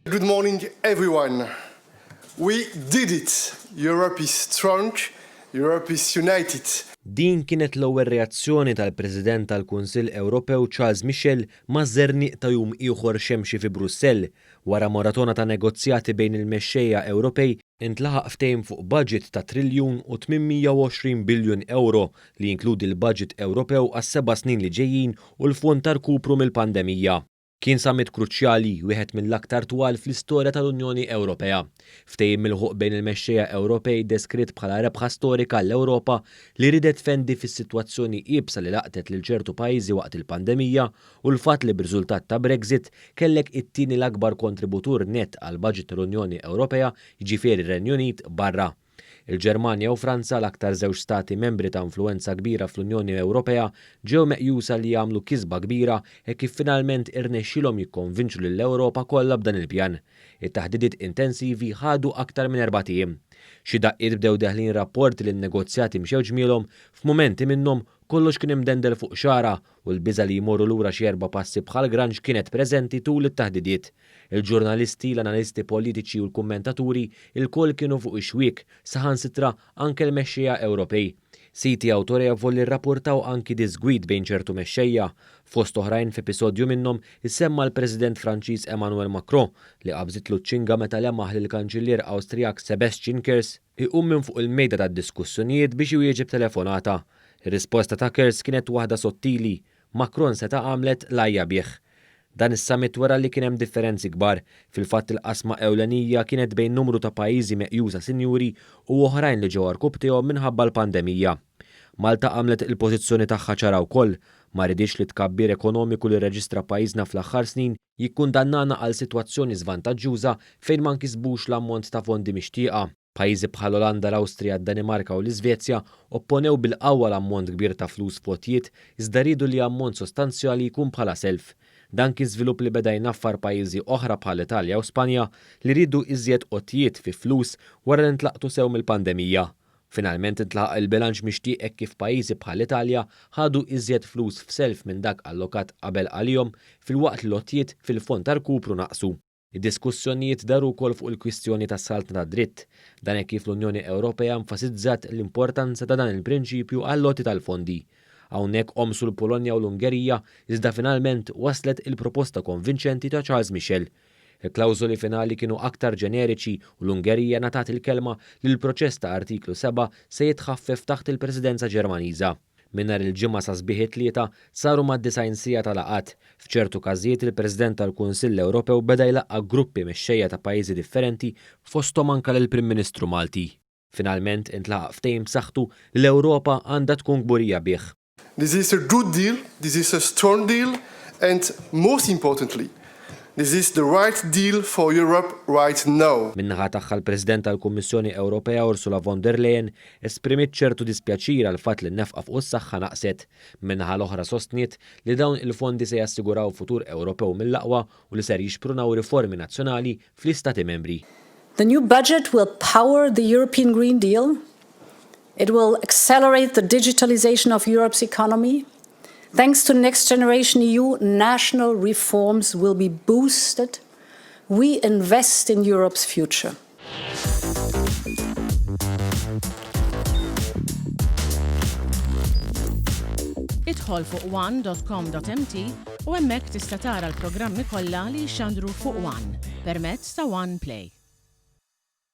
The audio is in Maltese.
Good morning everyone. We did it! Europe is strong, Europe is united. Din kienet l-ewwel reazzjoni tal-President tal-Kunsill Ewropew Charles Michel maż-żerniq ta' jum ieħor xemxi fi Brussell. Wara maratona ta' negozjati bejn il-mexxejja Ewropej, intlaħaq ftehim fuq baġit ta' triljun u 820 biljun ewro li jinkludi l-baġit Ewropew għas-seba' snin li ġejjin u l-fond ta' rkupru mill-pandemija. Kien summit kruċjali, wieħed mill-aktar twal fl-istorja tal-Unjoni Ewropea. Ftehim milħuq bejn il-mexxejja Ewropej deskritt bħala rebħa storika għall-Ewropa li riedet tfendi fis-sitwazzjoni iebsa li laqtet lil ċertu pajjiżi waqt il-pandemija u l-fatt li b'riżultat ta' Brexit kellek it-tieni l-akbar kontributur nett għall-baġit tal-Unjoni Ewropea, jiġifieri r-Renju Unit, barra. Il-Ġermanja u Franza, l-aktar żewġ stati membri ta' influwenza kbira fl-Unjoni Ewropea, ġew meqjusa li għamlu kisba kbira hekk kif finalment irnexxielhom jikkonvinċu lill-Ewropa kollha b'dan il-pjan. It-taħdidiet intensivi ħadu aktar minn erbat ijiem. Xi daqqiet bdew deħlin rapporti li n-negozjati mxew ġmielhom, f'mumenti minnhom kollox kien imdendel fuq xagħra u l-biża' li jmorru lura xi erba' passi bħal granċ kienet preżenti tul it-taħdidiet. Il-ġurnalisti, l-analisti politiċi u l-kummentaturi lkoll kienu fuq ix-xwiek, saħansitra anke l-mexxejja Ewropej. Siti awtorevoli rrapportaw anki diżgwid bejn ċertu mexxejja. Fost oħrajn f'episodju minnhom issemma l-President Franċiż Emmanuel Macron li qabżitlu ċ-ċinga meta lemaħ lill-Kanċillier Awstrijak Sebastian Kurz iqum minn fuq il-mejda tad-diskussjonijiet biex iwieġeb telefonata. Ir-risposta ta' Kurz kienet waħda sottili, Macron seta' għamlet l-għajja bih. Dan is-summit wera li kien hemm differenzi kbar. Fil-fatt il-qasma ewlenija kienet bejn numru ta' pajjiżi meqjusa sinjuri u oħrajn li ġew għarkupptejhom minħabba l-pandemija. Malta għamlet il-pożizzjoni tagħha ċara wkoll. Ma riditx li t-tkabbir ekonomiku li rreġistra pajjiżna fl-aħħar snin jikkundannana għal sitwazzjoni żvantaġġjuża fejn ma nkisbux l-ammont ta' fondi mixtieqa. Pajjiżi bħall-Olanda, l-Awstrija, d-Danimarka u l-Iżvezja opponew bil-qawwa l-ammont kbir ta' flus f'għotjiet iżda riedu li ammont sostanzjali jkun bħala self. Dan kien żvilupp li beda jnaffar pajjiżi oħra bħall-Italja u Spanja li riedu iżjed għotjiet fi flus wara li ntlaqtu sew mill-pandemija. Finalment intlaħaq il-bilanċ mixtieq hekk kif pajjiżi bħall-Italja ħadu iżjed flus f'self minn dak allokat qabel għalihom filwaqt li l-għotjiet fil-fond ta' rkupru naqsu. Id-diskussjonijiet daru wkoll fuq il-kwistjoni tas-saltna tad-dritt. Dan hekk kif l-Unjoni Ewropea enfasizzat l-importanza ta' dan il-prinċipju għall-għoti tal-fondi. Hawnhekk qomsu l-Polonja u l-Ungerija iżda finalment waslet il-proposta konvinċenti ta' Charles Michel. Il-klawżoli finali kienu aktar ġeneriċi u l-Ungerija ngħatat il-kelma li l-proċess ta' Artiklu 7 se jitħaffef taħt il-Presidenza Ġermaniża. Minn nhar il-Ġimgħa sa sbieħ it-Tlieta saru mad-90 siegħa ta' laqgħat. F'ċertu każijiet il-President tal-Kunsill Ewropew beda jlaqqa' gruppi mexxejja ta' pajjiżi differenti fosthom anke lill-Prim Ministru Malti. Finalment intlaħaq ftehim b'saħħtu li l-Ewropa għandha tkun kburija bih. This is a good deal, this is a strong deal and most importantly, this is the right deal for Europe right now. Min-naħa tagħha l-President tal-Kummissjoni Ewropea Ursula von der Leyen esprimiet ċertu dispjaċir għall-fatt li n-nefqa fuq is-saħħa naqset. Min-naħa l-oħra sostniet li dawn il-fondi se jassiguraw futur Ewropew mill-aqwa u li ser jixprunaw riformi nazzjonali fl-Istati Membri. The new budget will power the European Green Deal, It will accelerate the digitalization of Europe's economy. Thanks to Next Generation EU, national reforms will be boosted. We invest in Europe's future. Idħol fuq one.com.mt u hemmhekk tista' tara l-programmi kollha li jixxandru fuq One permezz ta' One Play.